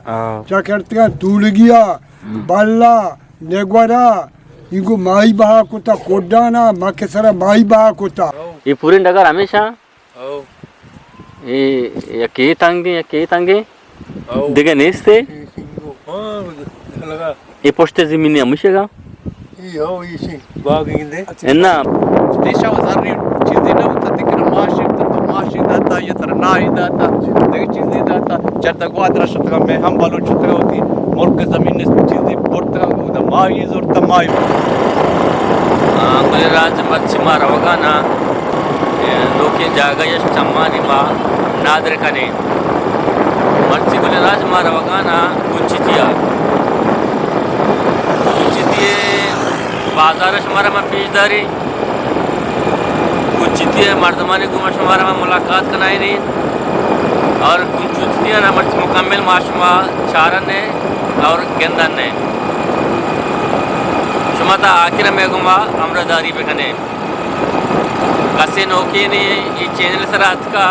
ہاں۔ چا کرتگاں تولگیا، بلا، نگورا، اینگو مائی بہا کتا، کوڈانا، مکہ سرا مائی بہا کتا۔ یہ پورے ڈگار ہمیشہ؟ او۔ یہ یکی تنگیں، یکی تنگیں؟ او۔ دگہ نیستے؟ ہاں، لگا۔ اے پشت زمین ہمیشہ گا؟ ای ہو، ایشی باغ گندے۔ انا۔ دیشا و زر چیزی نہ ہوتا، تکر ماشی تو، تو ماشی داتا، یہ تر نائی داتا، دیگه چیزی داتا، چرتا گوادر شتگا، میں ہم بلوچ شتگا ہوتی، ملک زمین چیزی برتگا، گودا مائی زورتا مائی۔ ہاں، گلے راج مرچی ما روگانا۔ اے نوکیں جاگہ یش چمانی ما نادر کنیں۔ مرچی گل راج ما روگانا کنچتی ء۔ کنچتی ء بازار شمارا ما پیش داریں۔ کنچتی ء مردمانی گوما شمارا ما ملاقات کنائینیں۔ اور کنچتی ء نا مرچی مکمل ما شما چارن ء اور گندن ء۔ شما تا آخر میں گوما ہمراہ داری بکنے۔ کسے نوکینے اے چینل سرا اتکا،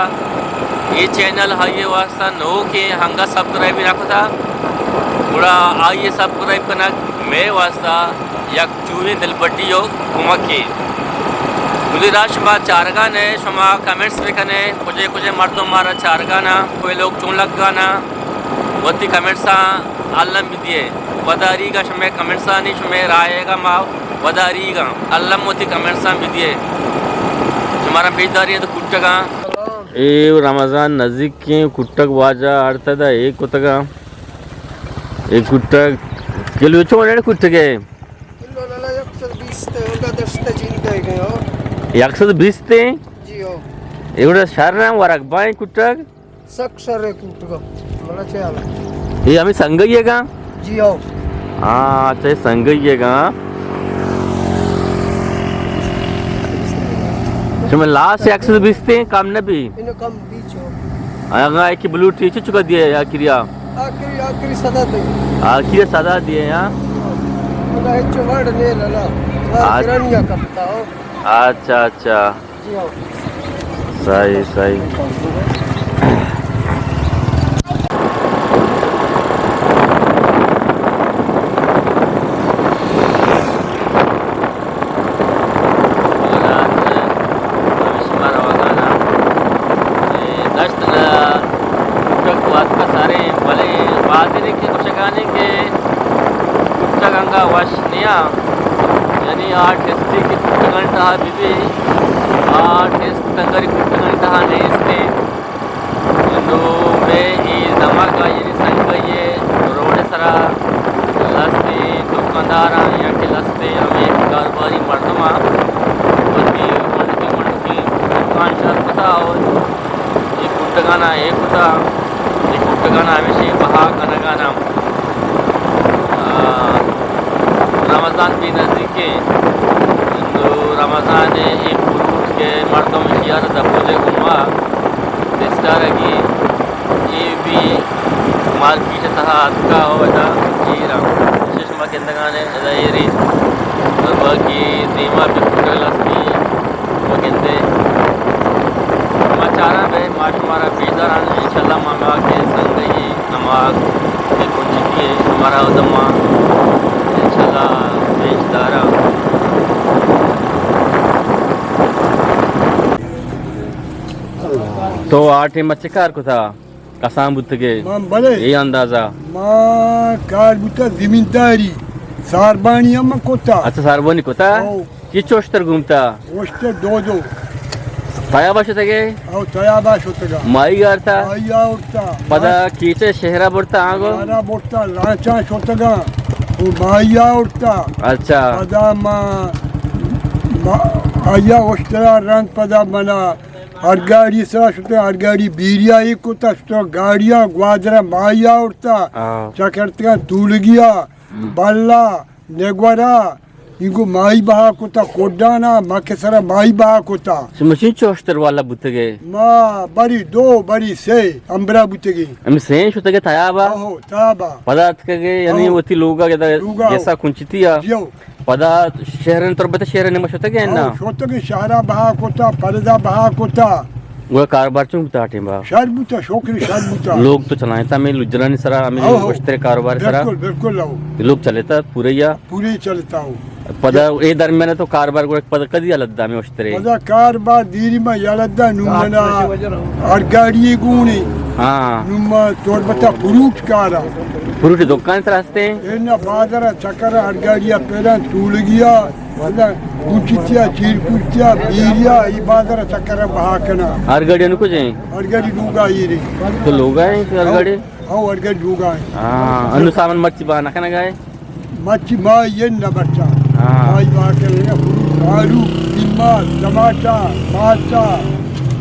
اے چینل آئی واسطہ نوکیں، ہنگا سبسکرائب نہ کتا، گڑا آئی سبسکرائب کنگ مئے واسطہ یک چونے دلبڈی و کمکے۔ گلی راج شما چارگانے، شما کمنٹس بکنے، کجے کجے مردم مارا چارگانا، کوئی لوگ چون لگانا، وتی کمنٹساں الم بدیے۔ وداریگا شمے کمنٹسانی شمے رائے گا ما وداریگا الم وتی کمنٹساں بدیے۔ شمارا پیش داری تو کٹگا۔ اے رمضان نزدیکیں، کٹگ واجہ آڑتا دا اے کتگا۔ اے کٹگ کلو چون اڑ کٹگے؟ کلو لالا یک سد بیست تے، انگا دشت جیل دے گئے ہو۔ یک سد بیست تے؟ جی ہو۔ اے وڑا شر نہ ورگ بائیں کٹگ؟ سک شر کوٹگا۔ بڑا چے حال ہے؟ یہ ہمیں سنگئی ہے گا؟ جی ہو۔ ہاں، اچھا، یہ سنگئی ہے گا۔ شما لاس یک سد بیست تے، کم نہ بی؟ انو کم بیچو۔ آیا گا ایک بلو ٹیچر چکا دیا یا کریا؟ آخری، آخری صدا دے۔ آخری صدا دیے یا؟ مگا ہچ ورڈ نے للا۔ آج۔ کرانیا کرتا ہو۔ اچھا، اچھا۔ جی ہاں۔ صحیح، صحیح۔ دشت نا کٹک واسطہ سارے، بلے بازی نے کہ گوشگانے کہ کٹک انگا وش نیا، یعنی آ ٹیسٹی کہ کٹگانی تہا بی بی، آ ٹیسٹ تنگری کٹگانی تہا نیستے۔ نو مئے اے دمگ ء یعنی سنگئی ء روڈ ء سرا لستے دکانداراں یا کہ لستے ہمے کاروباری مردماں وتی منڈکی منڈکی دکان شر کتا اور اے کٹگانا اے کتا، اے کٹگانا ہمیشہ بہا کنگانا۔ آ، رمضان بھی نزدیک ہے، تو رمضان ہے، اے فروٹ کے مردم شیار دپوجے گنوا بستارگی، اے بھی مارکیٹ تہا اتکا ہو ادا ایرا۔ شما گندگانے ادا ایری، اور باقی دیما بھی کٹگ لستی۔ ما گندے۔ ما چاراں بے، ما شمارا پیش داراں، انشاءاللہ ما، ما کے سنگئی نماز کے پہنچتی ہے، ہمارا ادما انشاءاللہ پیش داراں۔ تو آ ٹیم چہ کار کتا؟ کسان بوتگے؟ من بلے۔ اے اندازہ؟ ما کار بوتا زمینداری، ساربانی ہم من کتا۔ اچھا، ساربانی کتا؟ او۔ چی چوشتر گومتا؟ اوشتر دو دو۔ تیابا شتگے؟ او تیابا شتگا۔ مائی آرتا؟ مائی آورتا۔ پدا کیچے شہرا برتا آنگو؟ شہرا برتا، لانچا شتگا۔ او مائی آورتا۔ اچھا۔ پدا ما، ما، آیا اوشترا رند پدا منا ہر گاڑی سرا شتہ، ہر گاڑی بیریا ای کتا شتہ، گاڑیا گوادرا مائی آورتا، ہاں۔ چا کرتگا تولگیا، ہم۔ بلا، نگورا، اینگو مائی بہا کتا، کوڈانا، مکہ سرا مائی بہا کتا۔ شما چین چوشتر والا بوتگے؟ ما بری دو، بری سے، امبرا بوتگے۔ ہم سے شتگے تیابا؟ آہو، تیابا۔ پدا اتکگے، یعنی آہو۔ وتی لوگا گدا لوگا، آہو۔ گیسا کنچتی آ؟ جیو۔ پدا شہرانی تربت، شہرانی ما شتگے نا؟ ہاں، شتگے، شہرا بہا کتا، پردا بہا کتا۔ گڑا کاروبار چون بوتا آ ٹیم با؟ شر بوتا، شکر شر بوتا۔ لوگ تو چلائینتا ہمے لجرانی سرا، ہمے او ہو۔ اشترے کاروبار سرا؟ بالکل، بالکل، او۔ لوگ چلیتا پورے یا؟ پورے چلیتا او۔ پدا اے درمیان تو کاربار گڑا پدا کدی یلہ دا ہمے اشترے؟ پدا کاربار دیری ما یلہ دا، نوں منا ہر گاڑی گونے۔ ہاں۔ نوں ما تربتا فروٹ کارا۔ فروٹ دکان سرا ہستے؟ اے نا بازار چکر ہر گاڑی پہلا تولگیا، پدا کنچتیا، چیر کنچتیا، بیریا، ای بازار چکر بہا کنا۔ ہر گاڑی انو کجے؟ ہر گاڑی لوگا ایرے۔ تو لوگا ہے ہر گاڑی؟ ہاں، ہر گاڑی لوگا ہے۔ ہاں، انو سامان مرچی بہا نہ کنگا ہے؟ مچی ماہی ء نہ بچا۔ ہاں۔ ماہی بہا کنگا، فروٹ، آلو، پیما، ٹماٹر، مارچا،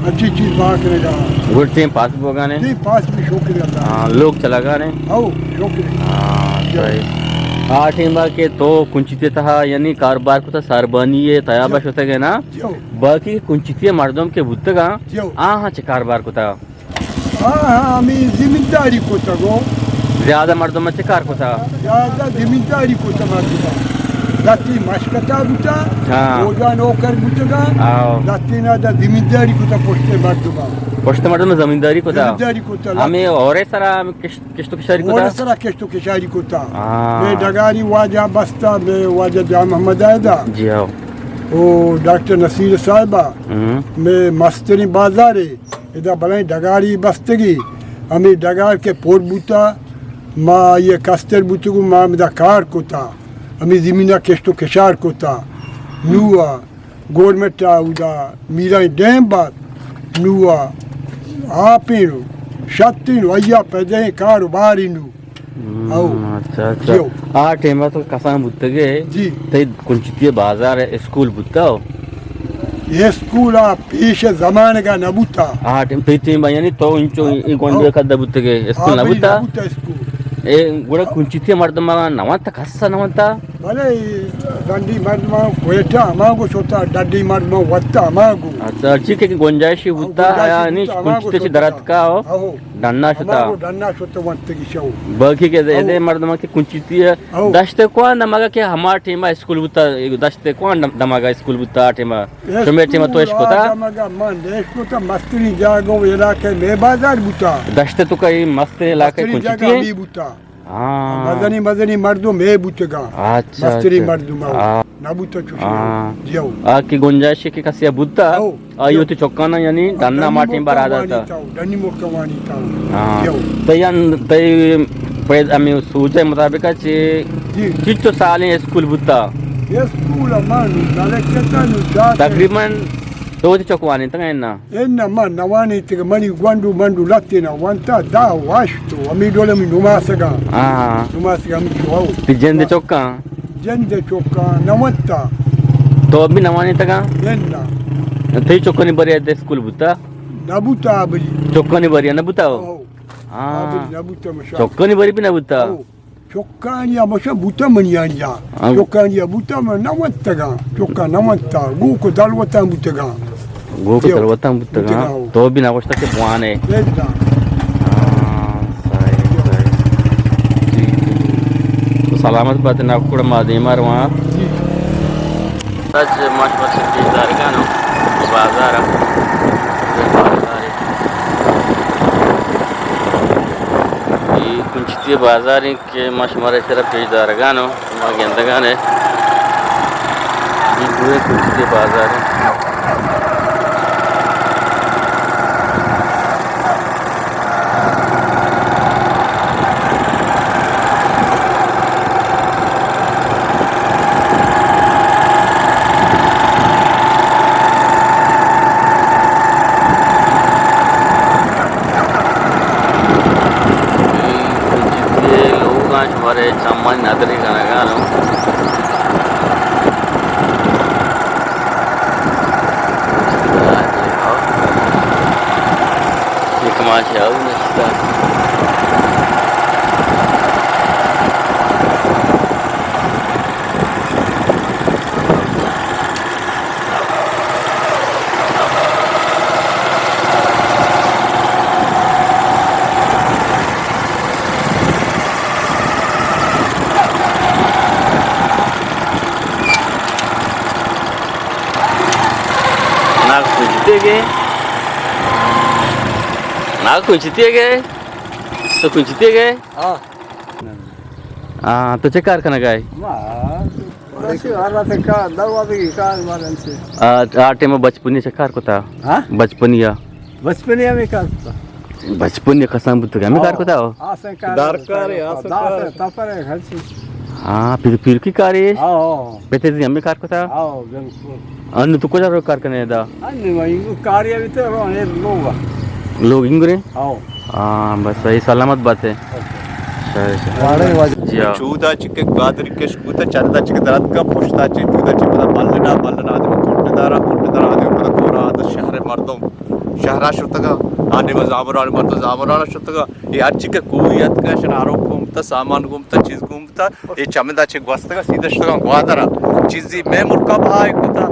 ہنچی چیز بہا کنگا۔ گڑ ٹیم پاس بوگانے؟ ٹیم پاس بھی شکر اللہ۔ ہاں، لوگ چلگانے؟ او، شکر۔ ہاں، صحیح۔ آ ٹیم با کہ تو کنچتی تہا یعنی کاربار کتا ساربانی ء تیابا شتگے نا؟ جو۔ باقی کنچتی مردم کہ بوتگا، جو۔ آہاں چہ کاربار کتا؟ ہاں، ہاں، ہمے زمینداری کتگ و۔ زیادہ مردم چہ کار کتا؟ زیادہ زمینداری کتا مردم۔ دتی مشکتا بوتا، ہاں۔ فوجا نوکر بوتگا، آؤ۔ دتی نا دا زمینداری کتا پشت مردم۔ پشت مردم زمینداری کتا؟ زمینداری کتا۔ ہمے ہورے سرا ہم کش-، کشت و کشاری کتا؟ ہورے سرا کشت و کشاری کتا۔ ہاں۔ مے ڈگاری واجہ بستا، مے واجہ جان محمد آیدا۔ جی ہاؤ۔ او ڈاکٹر نصیر صاحبا، ہم۔ مے مستریں بازارے۔ ادا بلائیں ڈگاری بستگی، ہمے ڈگار کہ پر بوتا، ما آئی ء کستر بوتگوں، ما ہمدا کار کتا، ہمے زمینا کشت و کشار کتا۔ نوں آ گورنمنٹ ء اودا میرائیں ڈیم بات، نوں آ آپیں و شتیں و آئی ء پہ دیں کار و باریں نوں۔ ہم، او۔ اچھا، اچھا۔ جیو۔ آ ٹائم ء تو کسان بوتگے؟ جی۔ تئی کنچتی بازار ء اسکول بوتا ہو؟ اسکول ء پیش زمانگ ء نہ بوتا۔ آ ٹائم، تئی ٹائم ء یعنی تو انچو ای گونڈو او۔ کد بوتگے، اسکول آ، نہ بوتا؟ نہ بوتا اسکول۔ اے گڑا کنچتی مردم ء نہ وانتا، کس ء نہ وانتا؟ بلے ڈنڈی مردم کوئٹہ ہمانگو شتا، ڈنڈی مردم وتا ہمانگو۔ اچھا، چی کہ گنجائشی او، بوتا، گنجائشی آیا بوتا، نی ہمانگو کنچتی چی شتا۔ دراتکا ہو؟ او۔ ڈنا شتا۔ ہمانگو ڈنا شتا ونتگی شو۔ باقی کہ دے، او۔ دے مردم کہ کنچتی ہے۔ او۔ دشت کوان دمگا کہ ہما ٹیما اسکول بوتا، دشت کوان دم-، دمگا اسکول بوتا ٹیما۔ شمے ٹیما تو اش کتا؟ دمگا من اش کتا، مستری جاگو علاقہ میں بازار بوتا۔ دشت تو کئی مستری علاقہ مستری کنچتی جاگہ ہے؟ ہمیں بوتا۔ ہاں۔ مزنی، مزنی مردم ہے بوتگا۔ اچھا، مستری اچھا۔ مردم ہاں۔ نہ بوتا چوشی۔ ہاں۔ جیو۔ آ کی گنجائش کہ کسی بوتا؟ او۔ آئی وتی چکانا یعنی ڈنا ماٹیں برا داتا۔ ڈنی ملک وانی تا۔ ہاں۔ یو۔ تئی ان-، تئی پید-، ہمیں سوچ ء مطابق چی، جی۔ چچو سالیں اسکول بوتا؟ اسکول ء من نو دلکتا نو جاتا۔ تقریباً تو وتی چک وانینتگ نا؟ اے نہ من نوانینتگ، منی گونڈو منڈو لتے نا وانتا دا واشتو، ہمیں ڈول ہمیں نماسگا۔ ہاں۔ نماسگا ہمیں چو۔ تی جند چکاں؟ جند چکاں نہ وانتا۔ تو ابھی نوانینتگا؟ اے نہ۔ تئی چکانی بری اد اسکول بوتا؟ نہ بوتا ابھی۔ چکانی بری نہ بوتا ہو؟ او۔ ہاں۔ ابھی نہ بوتا مشا۔ چکانی بری بھی نہ بوتا؟ او۔ چکانی مشا بوتا منیانی۔ ہاں۔ چکانی بوتا من نہ وانتگا۔ چکا نہ وانتا۔ گو کو دلوتا بوتگا۔ گوک تروتاں بوتگاں، تو بھی نہ گوشتا کہ بوانے۔ ہاں، صحیح، صحیح۔ جی، جی۔ تو سلامت بات، نہ کڑ ما دیما رواں۔ جی۔ اج ما شما چہ پیش دارگانو بازار، بازار۔ یہ کنچتی بازار ہیں۔ کہ ما شمارا چرا پیش دارگانو، ما گندگانے۔ یہ پورے کنچتی بازار ہیں۔ جتکے لوگاں شمارے چمانی ندرے کنگا نو۔ یک ماچ او نشتا۔ ناگ سجدے گئے۔ آ، کنچتی ئے گئے؟ تو کنچتی ئے گئے؟ ہاں۔ ہاں، تو چے کار کنگ ءَ ئے؟ ما، رسی والا تے کار، دروازے کی کار والن سے۔ آ، آ ٹائم بچپنی چے کار کتا؟ ہاں؟ بچپنی ءَ؟ بچپنی ہمیں کار کتا۔ بچپنی کسان بوتگ، ہمیں کار کتا ہو؟ آسن کار دار کتا۔ کار ہے، آسن دار کار۔ سے تپر ہے، ہر چیز۔ ہاں، پھر، پھر کی کار ہے؟ ہاں، ہاں۔ پتے زی ہمیں کار کتا؟ ہاں، بالکل۔ انو تو کجا رو کار کنے دا؟ انو ما انگو کاری ابھی تو رو ہے لوگا۔ لوگ انگو رے؟ ہاں۔ ہاں، بس صحیح سلامت بات ہے۔ اوکے۔ صحیح، صحیح۔ واڑے واجہ۔ جی ہاں۔ چودا چکے گادری کش کوتا، چردا چکے درد کا پشتا چے، چودا چکے پدا بلنا، بلنا آدم کوٹ دارا، کوٹ دارا آدم پدا کورا آدم شہر مردم، شہرا شتگا، آنے ما زامران مردم زامران شتگا۔ یہ ہر چکے کوئی اتکا شن آرو گومتا، سامان گومتا، چیز گومتا۔ اے چمدا چہ گوستگا سیدھا شتگاں گوادرا۔ چیزی مئے ملکا بہائے کتا۔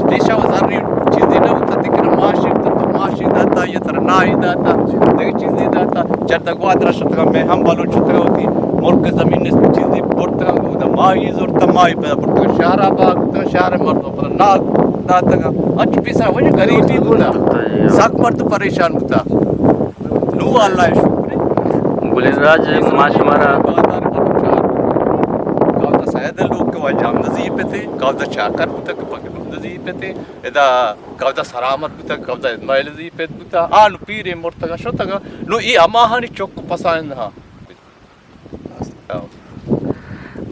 پیشا و زری چیزی نہ بوتا، تکر ماشی بوتا، تو ماشی داتا، یہ تر نائی داتا، دیگه چیزی داتا۔ چردا گوادرا شتگا، مئے ہم بلوچ شتگا ہوتی۔ ملک زمین نس چیزی برتگا، گودا مائی زورتا، مائی پدا برتگا۔ شہر آباد کتا، شہر مردم پدا ناگ داتگا۔ اچ پیسا وجہ غریبی بوتا۔ سک مرد پریشان بوتا۔ نو اللہ شکر۔ گلیں راج، ما شمارا کاودا سید لوگ کہ واجہ ہم نزیب تے، کاودا چاکر بوتا کہ پکر نزیب تے، ادا کاودا سلامت بوتا، کاودا اسماعیل نزیب بوتا، آن پیرے مرتگا شتگا، نو ای ہماہانی چک پسائند ہاں۔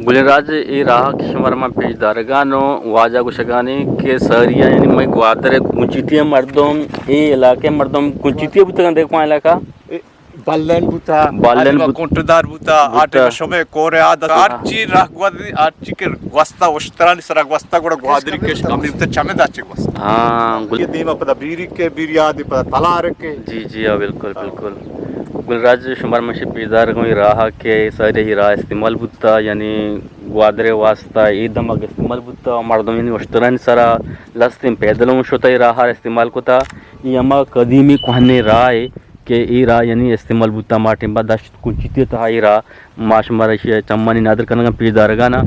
گلیں راج، اے راہ کہ شمارا من پیش دارگانوں، واجہ گوشگانی کہ ساریا، یعنی مئے گوادر کنچیتی مردم، اے علاقے مردم کنچیتی بوتگن، دیکھو علاقہ۔ بلن بوتا، بلن آ ٹائم بوت-، کنٹدار بوتا، آ بوتا۔ ٹائم شمے کور عادت، بوتا۔ ہرچی راہ گوادری، ہرچی کہ گوستا اشترانی سرا گوستا، گڑا گوادری کش کمی بوتا، چمدا چے گوستا۔ ہاں، گل-، یہ دیما پدا بیری کے، بیری آدی پدا تلار کے۔ جی، جی، ہاں، بالکل، بالکل۔ گل راج شمار مشی پیدار گوئی راہ کے ساری ہی راہ استعمال بوتا، یعنی گوادرے واسطہ اے دمگ استعمال بوتا، مردم یعنی اشترانی سرا لستیں پیدل ہم شتا اے راہ استعمال کتا۔ اے ہما قدیمی کوہنے راہ ہے۔ کہ اے راہ یعنی استعمال بوتا، ما ٹیم با دشت کنچیتی تہا اے راہ، ما شمارا ایشی چمانی نادر کنگا پیش دارگانا۔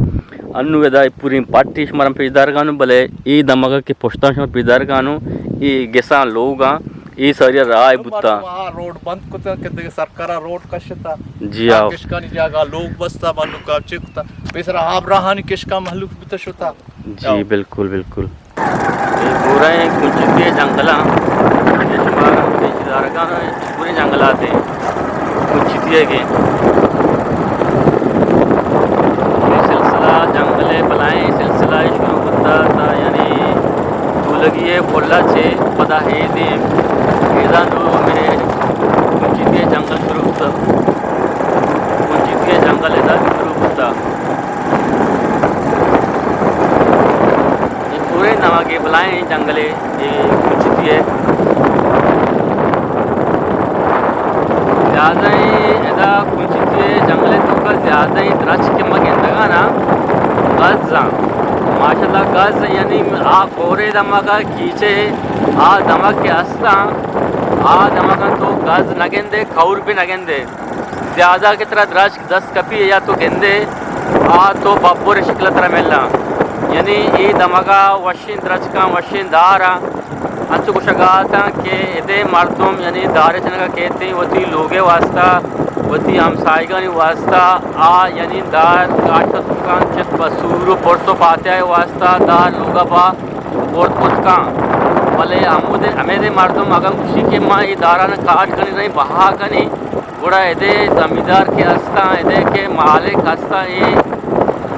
انو ادا پوریں پٹ شمارا پیش دارگانو، بلے اے دمگا کہ پشتاں شما پیش دارگانو، اے گساں لوگاں، اے ساری راہ بوتا۔ روڈ بند کتا کہ دگہ سرکارا روڈ کشتا۔ جی آؤ۔ کشکانی جاگہ لوگ بستا، مہلوک چے کتا۔ پیسرا آب راہانی کشکا مہلوک بوتا شتا۔ جی، بالکل، بالکل۔ اے پورا اے کنچتی جنگلاں، اے شمار پیش دارگاں، اے پورے جنگلات اے کنچتی کے۔ اے سلسلہ جنگل اے، بلائیں سلسلہ اے شروع کتا تا، یعنی تولگی اے پلا چے پدا ہیدیں، ہیدا نو مئے کنچتی جنگل شروع کتا۔ کنچتی جنگل ادا شروع کتا۔ اے پورے نماگے بلائیں جنگلے، اے کنچتی اے۔ زیادہ اے ادا کنچتی اے جنگلے توکا زیادہ اے درچک کہ ما گندگا نا، گز آں۔ ماشاءاللہ گز یعنی آ کورے دمگا کیچے، آ دمگ کہ استاں، آ دمگا تو گز نگندے، کور بھی نگندے۔ زیادہ کہ ترا درچک دست کپی یا تو گندے، آ تو ببر شکل ترا ملا۔ یعنی اے دمگا وشیں درچکاں، وشیں داراں، انچو گوشگا اتاں کہ ادے مردم یعنی دار جنگا کیتیں وتی لوگے واسطہ، وتی ہمسائیگانی واسطہ، آ یعنی دار کاشت کن چت بسور و پرس و پاتیائے واسطہ دار لوگا با برت کت کن۔ بلے ہمودے، ہمیدے مردم اگاں گوشی کہ ما اے داراں کاٹ کنی نہیں، بہا کنی، گڑا ادے زمیندار کہ ہستاں، ادے کہ مالک ہستاں، اے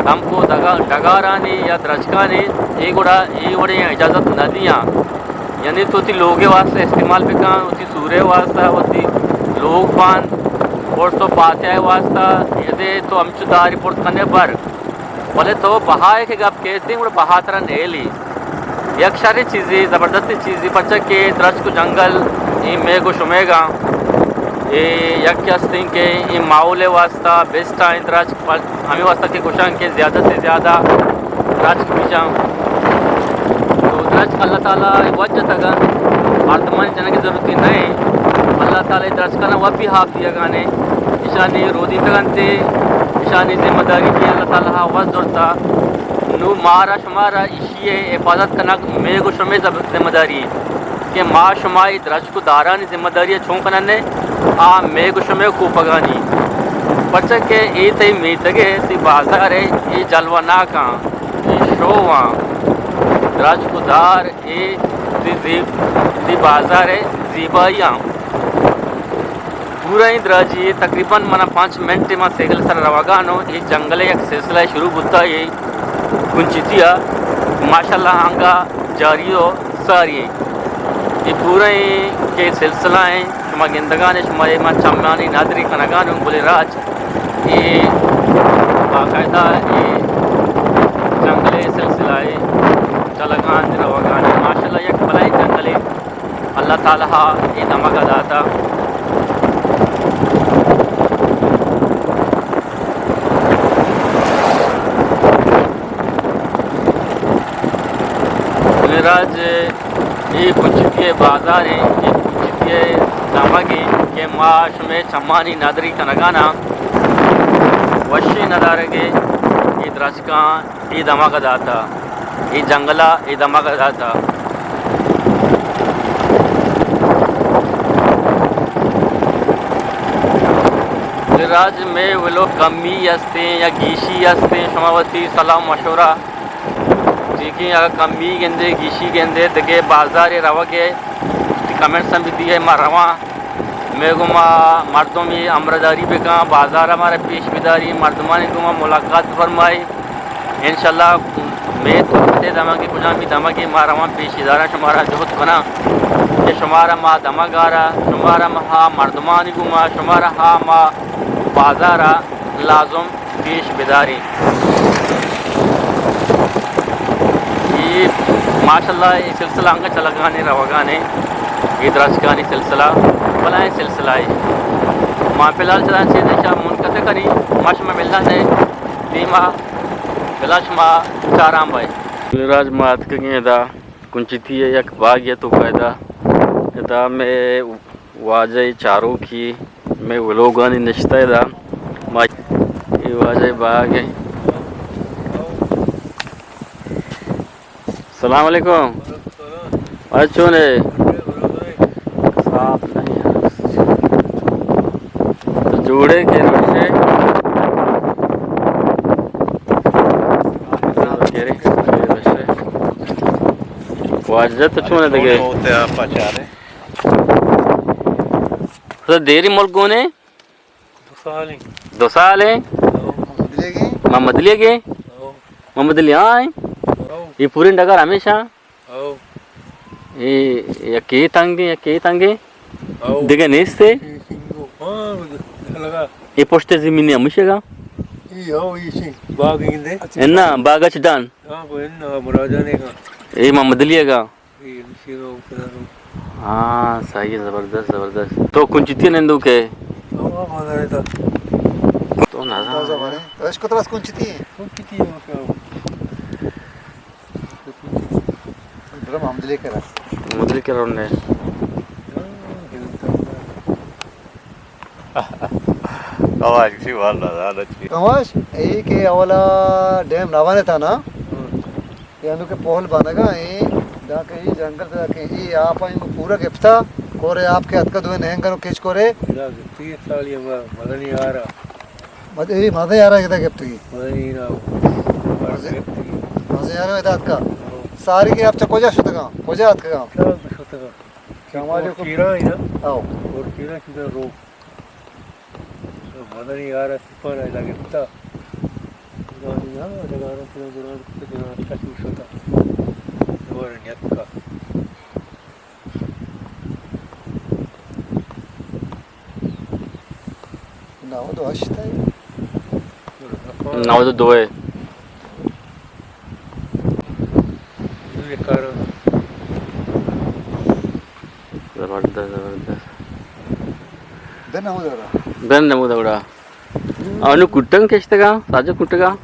دمکو دگا-، ڈگارانی یا درچکانی، اے گڑا اے وڑیں اجازت نہ دیاں۔ یعنی تو وتی لوگے واسطہ استعمال بکن، وتی سورے واسطہ، وتی لوگ بند، پرس و پاتیائے واسطہ، ادے تو ہمچو داری برت کنے بر۔ بلے تو بہا ءِ کہ گپ کیت ایں، گڑا بہا ترا نیلی۔ یک شریں چیزے، زبردستیں چیزے، پرچا کہ درچک و جنگل اے میگ و شمیگاں، اے یک ہستیں کہ اے ماحول ءِ واسطہ بیسٹ ایں درچک، پر ہمے واسطہ کہ گوشاں کہ زیادہ سے زیادہ درچک بیجاں۔ تو درچک اللہ تعالیٰ ءَ وت جتگ اَنت، مردمانی جنگ ءِ ضرورت نہ ایں۔ اللہ تعالیٰ ءَ درچکاں وت بھی آپ دیگ اَنت، اشانی رودینتگ اَنت، اشانی ذمہ داری بھی اللہ تعالیٰ ءَ وت زرتا۔ نوں مارا شمارا ایشی ءِ حفاظت کنگ میگ و شمے ذمہ داری ایں کہ ما شما اے درچک و دارانی ذمہ داری ءَ چون کنن ایں، آ مئے گوشمئے کوپگانی، پرچا کہ اے تئی میتگے، تئی بازارے، اے جلوہ ناکاں، اے شوواں، درچک و دار، اے تئی زیب-، تئی بازارے زیبائیاں۔ پورا ایں دراجی، تقریباً منا پنچ منٹ، ما سیگل سر روگانوں، اے جنگل یک سلسلہ شروع بوتا، اے کنچتی ءَ ماشاءاللہ آنگا جاری و ساری ایں۔ اے پورا ایں کہ سلسلہ ایں، شما گندگانے، شما اے ما چمانی نادری کنگانوں، گل راج، اے باقاعدہ اے جنگل سلسلہ اے چلگان روگانے، ماشاءاللہ یک بلائیں جنگلے۔ اللہ تعالیٰ ءَ اے دمگ ءَ داتا۔ گل راج، اے کنچتی ءِ بازار ایں، اے کنچتی ءِ دمگ ایں کہ ما شمئے چمانی نادری کنگاناں، وشیں ندارگے اے درچکاں اے دمگ ءَ داتا، اے جنگل ءَ اے دمگ ءَ داتا۔ راج مئے ولو کمی استیں یا گیشی استیں، شما وتی صلاح مشورہ، چیکیں اگر کمی گندے، گیشی گندے، دگہ بازارے روگے، کمنٹس ہم بدیے، ما رواں۔ مئے گوما مردم اے ہمراہداری بکن، بازار ءَ مارا پیش بداری، مردمانی گوما ملاقات بفرمائی۔ انشاءاللہ مئے تو ہفتے دمگے، کجامی دمگے ما رواں پیش داراں، شمارا جہد کناں کہ شمارا ما دمگ آرا، شمارا ما ہا مردمانی گوما، شمارا ہا ما بازار ءَ لازم پیش بداریں۔ اے ماشاءاللہ اے سلسلہ انگا چلگانے روگانے، اے درچکانی سلسلہ بلائیں سلسلہ اے۔ ما فی الحال چلان چیزیں شاہ منقطع کنی، ما شما ملنا دے دیما، فی الحال شما چاران بھائی۔ راج ما اتکگیں ادا کنچتی ءِ یک باگے تو پیدا، ادا مئے واجہ چاروکی، مئے ولوگانی نشتہ ادا۔ ما اے واجہ باگ ایں۔ السلام علیکم۔ واجہ چون ئے؟ صاف نہیں ہے۔ تو جوڑے کہ روشے؟ واجہ تو چون ئے دگہ؟ تو دیری ملک گون ئے؟ دو سال ایں۔ دو سال ایں؟ او۔ محمد علی گے؟ محمد علی گے؟ او۔ محمد علی آ ایں؟ او۔ اے پوریں ڈگار ہمیشہ؟ او۔ اے یکے تنگ ایں، یکے تنگ ایں؟ او۔ دگہ نیست اے؟ اے سنگو۔ ہاں، لگا۔ اے پشت زمین ہمیشہ گا؟ اے او، اے سی باغ گندے۔ انا، باغ اچ ڈان؟ ہاں، کو انا، مرادانے گا۔ اے محمد علی گا؟ اے نشینو، پدانو۔ ہاں، صحیح ہے، زبردست، زبردست۔ تو کنچتی نندوک ئے؟ ہاں، ہاں، مزہ آتا۔ تو نہ تازہ بنے۔ تو اشکو تراس کنچتی؟ کنچتی ہے، کیا؟ درم ہم دلے کرا۔ ہم دلے کرا انہیں۔ ہاں، دل کرا۔ کماش کسی وال نہ زانت چی۔ کماش، اے کہ اولا ڈیم نہ بنے تھا نا، ہاں۔ کہ انو کہ پوہل بنگا ایں، داں کہ اے جنگل تھا کہ اے آپ ایں پورا گپتا، کورے آپ کہ اتکا دوئے نہنگا نو کیچ کورے۔ ادا گپتی سالی ہم مدنی آرا۔ مد-، اے مدنی آرا ادا گپتگی۔ مدنی آرا۔ مدنی، گپتگی۔ مدنی آرا ادا اتکا۔ ہاں۔ ساری کہ آپ چا کجا شتگا؟ کجا اتکگا؟ شتگا۔ کماش کو کیرا ہے نا؟ آؤ۔ اور کیرا کیرا رو۔ مدنی آرا سپر ءَ لگتا۔ گرانی نا، ڈگاروں پہ گران، پہ گران تک شتا۔ دوبارہ نیت کا۔ نود و ہشت ہے۔ نود و دو ہے۔ زبردست، زبردست۔ بن نمود اوڑا۔ بن نمود اوڑا۔ انو کٹنگ کشتگا، ساجو کٹگا۔